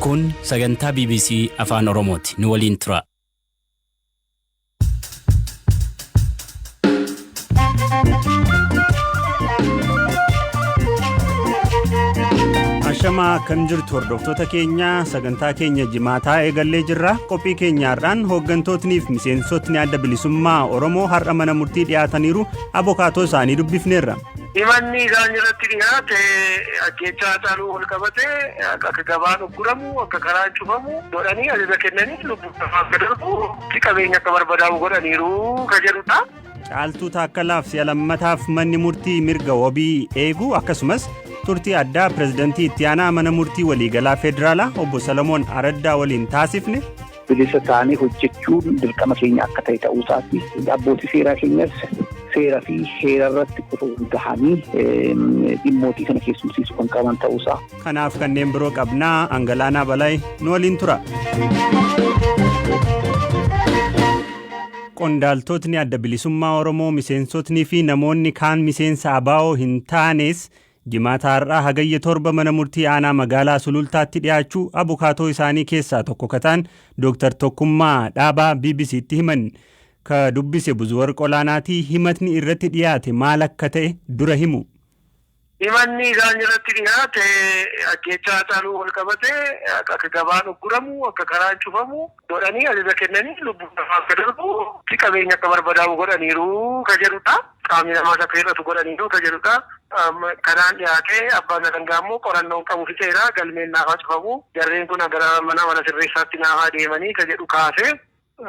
Kun sagantaa BBC Afaan Oromooti. Nu waliin tura. Ashamaa, akkam jirtu hordoftoota keenya? Sagantaa keenya jimaataa eegallee jirra. Qophii keenya har'aan hooggantootniif miseensotni Adda Bilisummaa Oromoo har'a mana murtii dhiyaataniiru. Abokaatoo isaanii dubbifneerra. Himanni isaan irratti dhiyaate ajjeechaa Haacaaluu wal qabate, akka gabaan ugguramu, akka karaan cufamu godhanii ajaja kennanii, lubbuun namaa akka darbu fi qabeenya akka barbadaa'u godhaniiru ka jedhudha. Caaltuu Taakkalaaf si'a lammataaf manni murtii mirga wabii eeguu, akkasumas turtii addaa pirezidantii itti aanaa mana murtii waliigalaa federaalaa obbo Salamoon Araddaa waliin taasifne. Bilisa taanee hojjechuun dirqama keenya akka ta'e ta'uu isaati. Abbootii seeraa keenyas seera fi heera irratti qofa gahanii dhimmootii kana keessumsiisuu kan qaban ta'uusaa. Kanaaf kanneen biroo qabnaa, Angalaanaa Balaay nu waliin tura. Qondaaltotni Adda Bilisummaa Oromoo, miseensotnii fi namoonni kaan miseensa ABO hin taanes jimaata har'aa Hagayya 7 mana murtii aanaa magaalaa Sulultaatti dhiyaachuu abukaatoo isaanii keessaa tokko kataan Dooktar Tokkummaa Dhaabaa BBCtti himan. Ka dubbise Buzuwarq Olaanaatii himatni irratti dhiyaate maal akka ta'e dura himu. Himanni isaan irratti dhiyaate ajjeechaa Haacaaluu wal qabate, akka gabaan ugguramu, akka karaan cufamu godhanii ajaja kennanii, lubbuun namaa akka darbu fi qabeenya akka barbadaa'u godhaniiru ka jedhudha. Qaamni namaas akka hir'atu godhaniiru ka jedhudha. Kanaan dhiyaate. Abbaan alangaa immoo qorannoon qabu fixeera, galmeen naafaa cufamu, jarreen kun gara mana sirreessaatti naafaa deemanii ka jedhu kaase.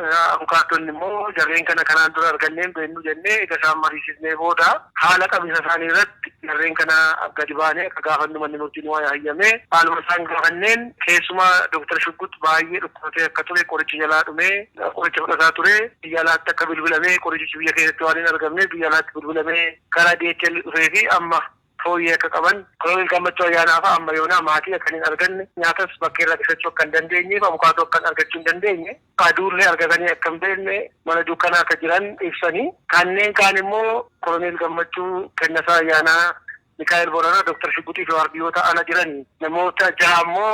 Abukaattonni immoo jarreen kana kanaan dura argannee hin beeknu jennee eega isaan mariisisnee booda, haala qabinsa isaanii irratti jarreen kana gadi baanee akka gaafannu manni murtii nu hayyamee, haaluma isaan gaafanneen keessumaa Dooktar Shuggut baay'ee dhukkubsatee akka ture, qorichi jalaa dhumee qoricha fudhataa ture, biyya alaatti akka bilbilamee, qorichichi biyya keessatti waan hin argamne biyya alaatti bilbilamee karaa DHL dhufee fi amma fooyyee akka qaban, Koloneel Gammachuu Ayyaanaa fa'a amma yoonaa maatii akka hin arganne, nyaatas bakkee irraa bitachuu akka hin dandeenyeef, abukaatoo akka argachuu hin dandeenye, aduullee argatanii akka hin beekne, mana dukkanaa akka jiran ibsanii, kanneen kaan immoo Koloneel Gammachuu, Kennasaa Ayyaanaa, Mikaa'el Boranaa, Dooktar Shugguxii fi waardiyoota ala jiran namoota jaha immoo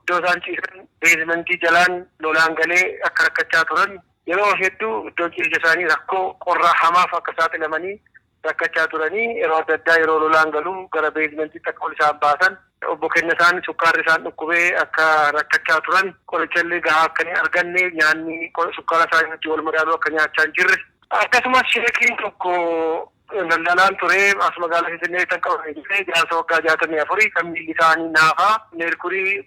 iddoo isaan ciisan basementii jalaan lolaan galee akka rakkachaa turan, yeroo hedduu iddoo ciisicha isaanii rakkoo qorraa hamaaf akka saaxilamanii rakkachaa turanii, yeroo adda addaa yeroo lolaan galu gara basementiitti akka ol isaan baasan, obbo Kennasaan sukkaarri isaan dhukkubee akka rakkachaa turan, qoricha illee gahaa akka hin arganne, nyaanni sukkaara isaanii wajjin wal madaaluu akka nyaachaa hin jirre. Akkasumas sheekiin tokko daldalaan ture, as magaalaa Finfinnee kan qabame ture, jaarsa waggaa 64 kan miilli isaanii naafaa, meerkurii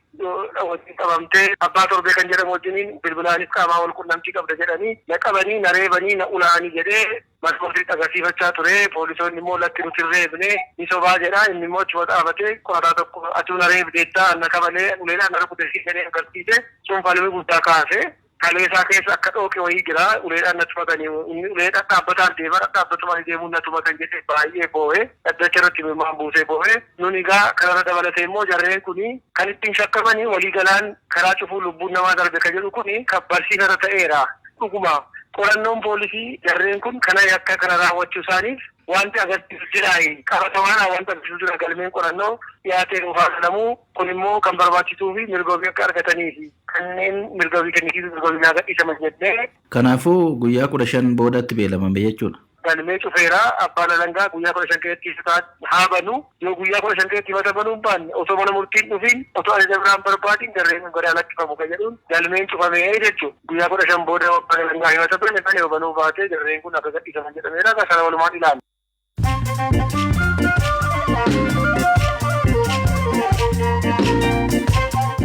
wajjin qabamtee, abbaa torbee kan jedhamu wajjiniin bilbilaanis qaamaa wal qunnamtii qabda jedhanii na qabanii, na reebanii, na ulaanii jedhee mana murtiitti agarsiifachaa ture. Poolisoonni immoo lakki, nuti hin reebne, ni sobaa jedha. Inni immoo achuma dhaabatee qorataa tokko atuu na reebdeettaa, na kabalee uleedhaan na rukute jedhee agarsiise. Sun falmii guddaa kaase. Kalee isaa keessa akka dhooqe wayii jira. Uleedhaan na tumatanii, inni ulee dhadhaabbataan deema, dhadhaabbatumaan deemuun na tumatan jedhee baay'ee boo'e. Dhaddacha irratti imimmaan buusee boo'e. Nun egaa kanarra dabalatee immoo jarreen kuni kan ittiin shakkamanii walii galaan karaa cufuu, lubbuun namaa darbe kan jedhu kuni kan barsiifata ta'eera. Dhuguma qorannoon poolisii jarreen kun kana yakka kana raawwachuu isaaniif wanti agarsiisu jiraayi? Qabatamaadhaan wanti agarsiisu jira? Galmeen qorannoo dhiyaatee nuuf haa kennamuu. Kun immoo kan barbaachisuu fi mirga wabii akka argatanii fi kanneen mirga wabii kennisiisu mirga wabii naa gadhiisaman jennee. Kanaafuu guyyaa 15 boodatti beelamame jechuudha. Galmee cufeera. Abbaan alangaa guyyaa 15 keessatti himata haa banu. Yoo guyyaa 15 keessatti himata banuu hin baanne, osoo mana murtiin dhufiin, osoo ajaja biraan barbaadiin jarreen kun gad haa lakkifamu kan jedhuun galmeen cufamee jechuudha. Guyyaa 15 booda abbaan alangaa himata bane bane, yoo banuu baate jarreen kun akka gadhiisaman jedhameera. Sana walumaan ilaalla.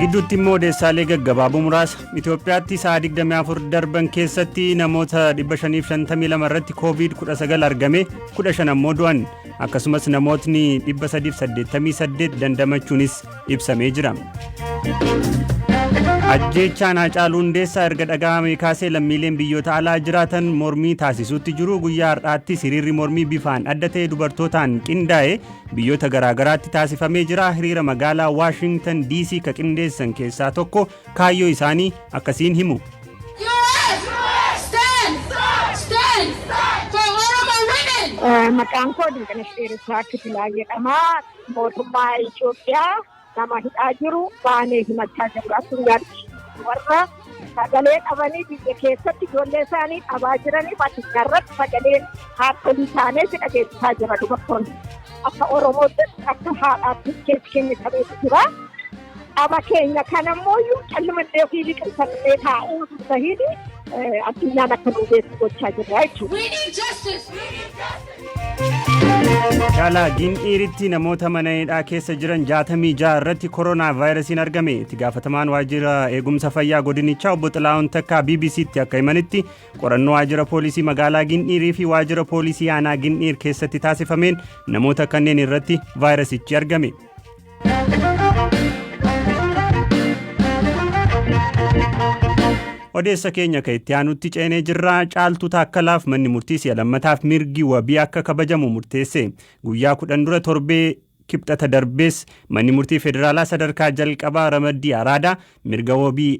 Gidduutti immoo odeessaalee gaggabaaboo muraasa. Itoophiyaatti sa'a 24 darban keessatti namoota 552 irratti COVID-19 argame, 15 ammoo du'an. Akkasumas namootni 388 dandamachuunis ibsamee jira. Ajjeechaan Haacaaluu Hundeessaa erga dhaga'amee kaasee lammiileen biyyoota alaa jiraatan mormii taasisuutti jiru. Guyyaa har'aattis hiriirri mormii bifaan adda ta'e dubartootaan qindaa'e biyyoota garaagaraatti taasifamee jira. Hiriira magaalaa Waashingtan DC ka qindeessan keessaa tokko kaayyoo isaanii akkasiin himu. US stand, stand for Oromo women. Maqaan koo Dinqinash Dheeressaa Kitilaa jedhama. Mootummaa Itoophiyaa Nama hidhaa jiru baanee himachaa jirru addunyaatti. Warra sagalee dhabanii biyya keessatti ijoollee isaanii dhabaa jiraniif addunyaarratti sagalee haadholii taanee si dhageessisaa jira dubartoonni. Akka Oromootti, akka haadhaatti keessi keenya qabeetu jira. Dhaba keenya kanammoo callumallee ofii liqimsannee taa'uu tahiin addunyaan akka nu beeku gochaa jirra jechuudha. We need justice. Magaalaa Gindhiiritti namoota mana hidhaa keessa jiran 66 irratti koronaa vaayirasiin argame. Itti gaafatamaan waajjira eegumsa fayyaa godinichaa obbo Xilaa'oon Takkaa BBCtti akka himanitti, qorannoo waajjira poolisii magaalaa Gindhiirii fi waajjira poolisii aanaa Gindhiir keessatti taasifameen namoota kanneen irratti vaayirasichi argame. Odeessa keenya kan itti aanutti ceenee jirra. Caaltuu Taakkalaaf manni murtii si'a lammataaf mirgi wabii akka kabajamu murteesse. Guyyaa 10 dura, torbee Kibxata darbees, manni murtii federaalaa sadarkaa jalqabaa ramaddii Araadaa mirga wabii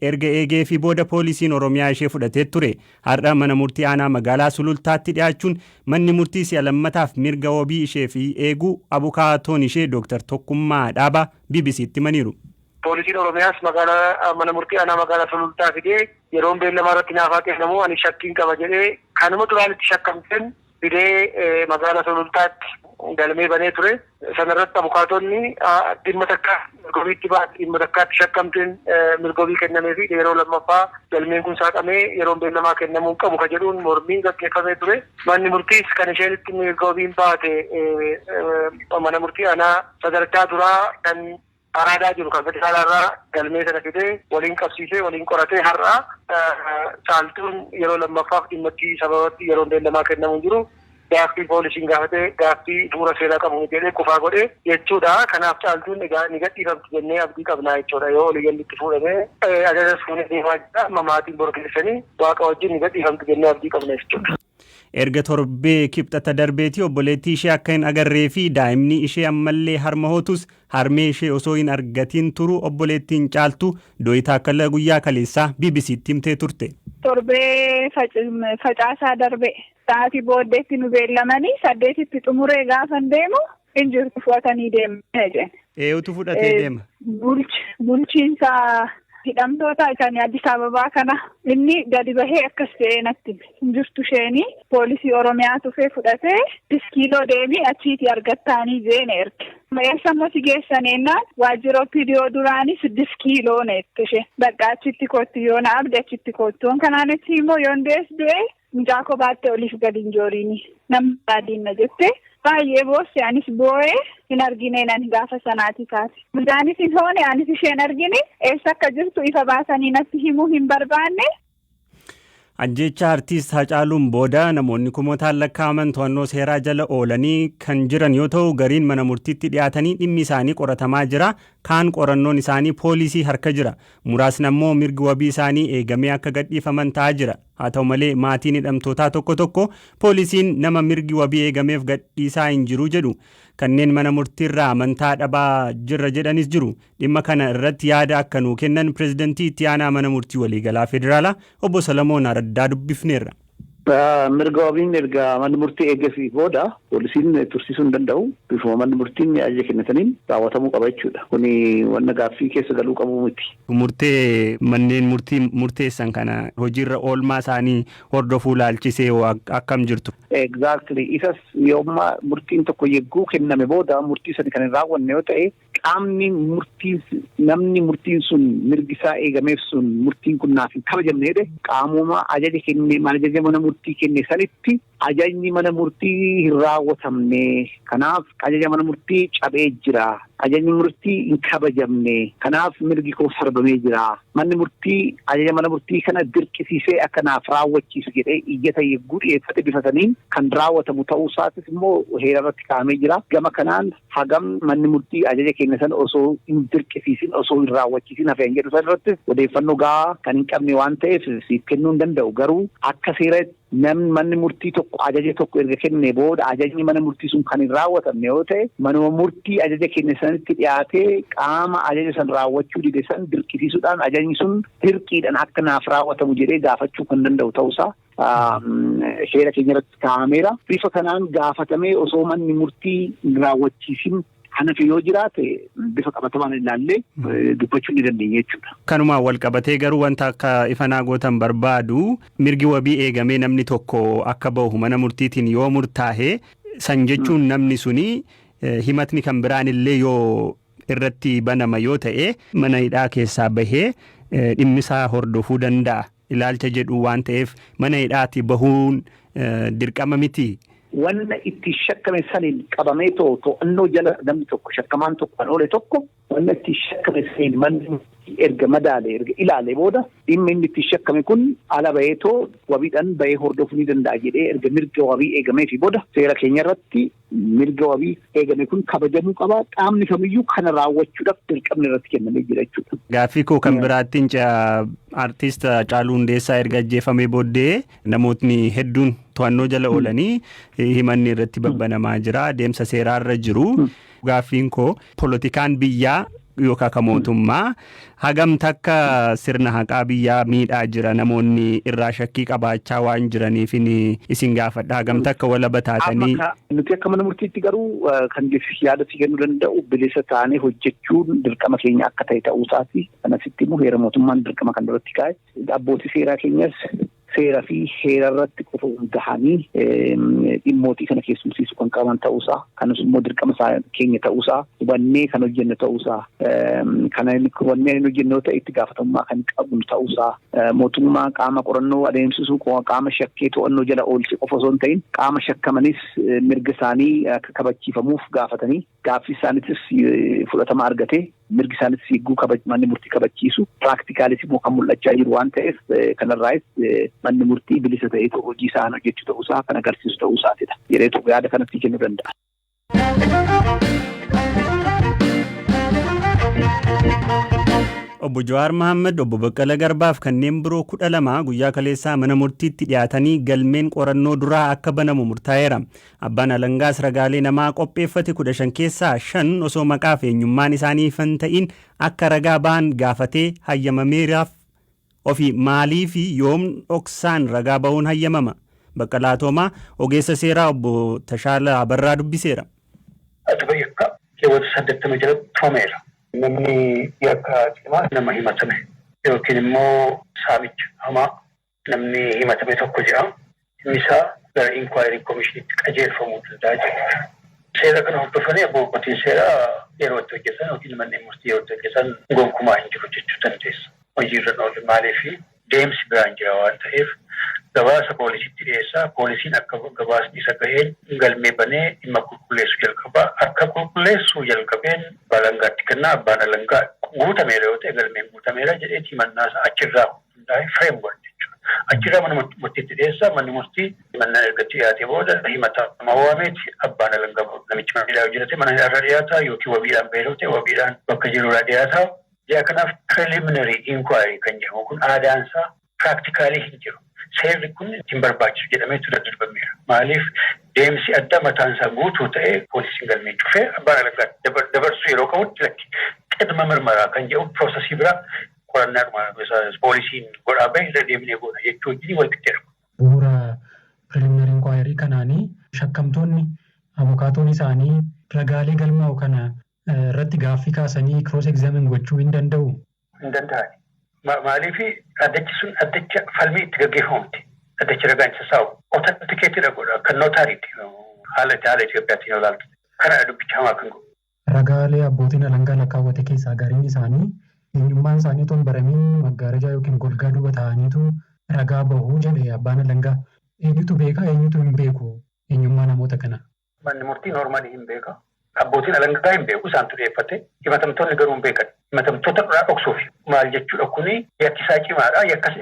erga eegee fi booda poolisiin Oromiyaa ishee fudhatee ture. Har'a mana murtii aanaa magaalaa Sulultaatti dhiyaachuun manni murtii si'a lammataaf mirga wabii ishee fi eeguu abukaatoon ishee Dooktar Tokkummaa Dhaabaa BBCtti himaniiru. Poolisiin Oromiyaas magaalaa mana murtii aanaa magaalaa Sulultaa fidee, yeroon beellamaa irratti naafaa kennamu ani shakkiin qaba jedhee, kanuma duraan itti shakkamteen fidee magaalaa Sulultaatti galmee banee ture. Sanarratti abukaatonni dhimma takka mirgobiitti baate, dhimma takkaatti shakkamteen mirgobii kennamee fi yeroo lammaffaa galmeen kun saaqamee yeroon beellamaa kennamuu qabu ka jedhuun mormiin gaggeeffamee ture. Manni murtiis kan isheen itti mirgobiin baate mana murtii aanaa sadarkaa duraa kan Araadaa jiru kan federaalaa irraa galmee sana fidee waliin qabsiisee waliin qoratee, har'a Caaltuun yeroo lammaffaaf dhimmatti sababatti yeroon beellamaa kennamuu jiru, gaaffii poolisiin gaafatee gaaffii bu'uura seeraa qabu miti jedhee kufaa godhe jechuudha. Kanaaf Caaltuun egaa ni gadhiifamti jennee abdii qabnaa jechuudha. Yoo olii itti fuudhamee ajajas fuunee deemaa jira. Amma maatiin bor geessanii Waaqa wajjin ni gadhiifamti jennee abdii qabna jechuudha. Erga torbee Kibxata darbeetii obboleettii ishee akka hin agarree fi daa'imni ishee ammallee harma hootus harmee ishee osoo hin argatiin turu obboleettiin Caaltuu Dooyi Taakkala guyyaa kaleessaa BBCtti himtee turte. Torbee facaasaa darbe sa'aatii booddeetti nu beellamanii, 8tti xumuree gaafan deemu hin jirtu, fudhatanii deemu jedhe. Eenyutu fudhatee deema? Bulchiinsa hidhamtoota kan Addis Ababaa kana. Inni gadi bahee akkas ta'ee natti hin jirtu, isheenii poolisii Oromiyaa tufee fudhatee diskiiloo deemii achiitii argattaanii jeene erge. Eessa immoo si geessan jennaan, waajjira OPDO duraanii 6 kiiloo neette ishee. Bakka achitti kootti yoo na abde achitti koottu. Kanaan achi immoo yoon dees du'e mucaa koo baattee oliif gadi hin jooriini. Namni baadiin na jette, baay'ee boosse, anis boo'ee hin argine nan gaafa sanaati taate. Mucaanis hin hoone, anis isheen argine, eessa akka jirtu ifa baasanii natti himuu hin barbaanne. Ajjecha artiist Hacaaluun booda namoonni kumootaan lakkaa'aman to'annoo seeraa jala oolanii kan jiran yoo ta'u, gariin mana murtiitti dhiyaatanii dhimmi isaanii qoratamaa jira. Kaan qorannoon isaanii poolisii harka jira. Muraasni ammoo mirgi wabii isaanii eegamee akka gadhiifaman ta'aa jira. Haa ta'u malee, maatiin hidhamtootaa tokko tokko poolisiin nama mirgi wabii eegameef gadhiisaa hin jiru jedhu. Kanneen mana murtiirraa amantaa dhabaa jirra jedhanis jiru. Dhimma kana irratti yaada akka nuu kennan pirezidantii itti aanaa mana murtii waliigalaa federaalaa obbo Salamoon Araddaa dubbifneerra. Mirga wabiin erga manni murtii eegasii booda poolisiin tursiisuu hin danda'u. Bifuma manni murtiin ajaja kennataniin raawwatamuu qaba jechuudha. Kuni wanna gaaffii keessa galuu qabu miti. Murtee manneen murtii murteessan kana hojiirra oolmaa isaanii hordofuu laalchisee akkam jirtu? Exactly. Isas yoomma murtiin tokko yegguu kenname booda murtii sani kan hin raawwanne yoo ta'e, qaamni murtiin, namni murtiin sun mirgi isaa eegameef sun, murtiin kun naaf hin kabajamne jedhe, qaamuma ajaja kenne, ajaja mana murtii kenne sanitti ajajni mana murtii hin raawwatamne, kanaaf ajaja mana murtii cabee jira, ajajni murtii hin kabajamne, kanaaf mirgi koo sarbamee jira, manni murtii ajaja mana murtii kana dirqisiisee akka naaf raawwachiisu jedhee iyyata yegguu dhiyeeffate, bifa saniin kan raawwatamu ta'uu isaatis immoo heera irratti kaa'amee jira. Gama kanaan hagam manni murtii ajaja kenne sana osoo hin dirqisiisin, osoo hin raawwachiisin hafeen jedhu san irrattis odeeffannoo gahaa kan hin qabne waan ta'eef siif kennuu hin danda'u. Garuu akka seera namni manni murtii tokko ajaja tokko erga kenne booda ajajni mana murtii sun kan hin raawwatamne yoo ta'e, manuma murtii ajaja kenne sanitti dhiyaatee qaama ajaja san raawwachuu dide san dirqisiisuudhaan ajajni sun dirqiidhaan akka naaf raawwatamu jedhee gaafachuu kan danda'u ta'uusaa seera keenya irratti kaa'ameera. Bifa kanaan gaafatamee osoo manni murtii hin raawwachiisin Kanaaf yoo jiraate bifa qabatamaan ilaallee dubbachuu ni dandeenya jechuudha. Kanumaan wal qabatee garuu wanta akka ifanaa gootan barbaadu, mirgi wabii eegamee namni tokko akka bahu mana murtiitiin yoo murtaa'e, san jechuun namni suni himatni kan biraan illee yoo irratti banama yoo ta'e mana hidhaa keessaa bahee dhimmisaa hordofuu danda'a ilaalcha jedhu waan ta'eef, mana hidhaati bahuun dirqama miti. Wanna itti shakkame saniin qabamee to'annoo jala namni tokko, shakkamaan tokko kan oole tokko, wanna itti shakkame saniin manni erga madaale, erga ilaale booda, dhimma inni itti shakkame kun ala baheetoo wabiidhaan bahee hordofuu ni danda'a jedhee erga mirga wabii eegameefi booda, seera keenya irratti mirga wabii eegame kun kabajamuu qaba. Qaamni kamiyyuu kana raawwachuudhaaf dirqamni irratti kennamee jira jechuudha. Gaaffii koo kan biraattiin, artist Haacaaluu Hundeessaa erga ajjeefamee booddee namootni hedduun to'annoo jala oolanii himanni irratti babbanamaa jira, deemsa seeraarra jiru. Gaaffiin koo, polotikaan biyyaa yookaan kan mootummaa hagam takka sirna haqaa biyyaa miidhaa jira? Namoonni irraa shakkii qabaachaa waan jiraniif isin gaafadha, hagam takka walaba taatanii. Nuti akka mana murtiitti garuu kan yaada si kennuu danda'u, bilisa taanee hojjechuun dirqama keenya akka ta'e ta'uusaati. Kanasitti immoo heera mootummaan dirqama kan duratti kaa'e. Abbootii seeraa keenyas seera fi heera irratti qofa hundahanii dhimmootii kana keessumsiisuu kan qaban ta'uusaa, kanas immoo dirqama keenya ta'uusaa hubannee kan hojjennu ta'uusaa, kana hubannee hin hojjennu yoo ta'e itti gaafatamummaa kan qabnu ta'uusaa, mootummaa qaama qorannoo adeemsisuu, qaama shakkee to'annoo jala oolche qofa osoo hin ta'in, qaama shakkamanis mirga isaanii akka kabachiifamuuf gaafatanii gaaffii isaaniitis fudhatama argatee mirgi isaanis eeguu manni murtii kabachiisu practically immoo kan mul'achaa jiru waan ta'eef, kanarraayis manni murtii bilisa ta'ee hojii isaa hojjechuu ta'uusaa kan agarsiisu ta'uu isaatidha jedheetu yaada kanatti kennuu danda'a. Obbo Jawaar Mohaammed, Obbo Baqqala Garbaaf kanneen biroo 12 guyyaa kaleessaa mana murtiitti dhiyaatanii galmeen qorannoo duraa akka banamu murtaa'eera. Abbaan alangaas ragaalee namaa qopheeffate 15 keessaa shan osoo maqaa fi eenyummaan isaanii ifan ta'in akka ragaa ba'an gaafatee hayyamameeraaf. Ofii maalii fi yoom dhoksaan ragaa ba'uun hayyamama? Baqqalaa Toomaa ogeessa seeraa Obbo Tashaala Abarraa dubbiseera. Adaba yakka keewwata 80 jalatti tumameera. Namni yakka cimaa nama himatame yookiin immoo saamicha hamaa namni himatame tokko jira. Dhimmi isaa gara inquiry commissionitti qajeelfamuu danda'a jechuudha. Seera kana hordofanii abbootiin seeraa yeroo itti hojjetan yookiin manneen murtii yeroo itti hojjetan gonkumaa hin jiru jechuu dandeessa. Hojiirra oolu maaliif? Deemsi biraan jira waan ta'eef, gabaasa poolisiitti dhiyeessaa. Poolisiin akka gabaasni isa gaheen galmee banee dhimma qulqulleessuu jalqaba. Akka qulqulleessuu jalqabeen abbaa alangaatti kennaa. Abbaan alangaa guutameera yoo ta'e, galmeen guutameera jedhee himannaa isaa achirraa hundaa'ee frame godha jechuudha. Achirraa mana murtiitti dhiyeessaa. Manni murtii himannaan erga dhiyaatee booda himatamaa waameeti, abbaan alangaa namichi mana hidhaa hojjetate mana hidhaarra dhiyaata yookiin wabiidhaan bahee ta'e wabiidhaan bakka jirurraa dhiyaata. Yaa, kanaaf preliminary inquiry kan jedhamu kun aadaan isaa practically hin jiru. Seerri kun hin barbaachisu jedhameetu daddarbameera. Maaliif? Deemsi adda mataan isaa guutuu ta'ee poolisiin galmee cufee abbaan alangaa dabarsuu yeroo qabutti, lakki, qidma mirmaraa kan jedhu processii biraa qorannaadhuma poolisiin godhaa bahe irra deemnee goona jechuu wajjin wal qixxeedha. Bu'uura preliminary inquiry kanaanii shakkamtoonni abukaatoon isaanii ragaalee galmaa'u kana irratti gaaffii kaasanii cross examine gochuu hin danda'u. Hin danda'ani. Maaliif? Dhaddachi sun dhaddacha falmii itti gaggeeffamti. Dhaddachi ragaan sassaabu. Authenticatedha godha kan notaryiti. Haala Itoophiyaatiin yoo ilaaltu. Kana dubbicha hamaa kan godhu. Ragaalee abbootiin alangaa lakkaawwate keessaa gariin isaanii eenyummaan isaanii otoo hin baramiin maggaarajaa yookiin golgaa duuba taa'aniitu ragaa bahuu jedhe abbaan alangaa. Eenyutu beeka, eenyutu hin beeku eenyummaa namoota kana? Manni murtii normally hin beeka. Abbootiin alangaa hin beeku, isaantu dhiyeeffate. Himatamtoonni garuu hin beekan. Himatamtoota dhuraa dhoksuuf maal jechuudha kuni? Yakki isaa cimaadha. Yakka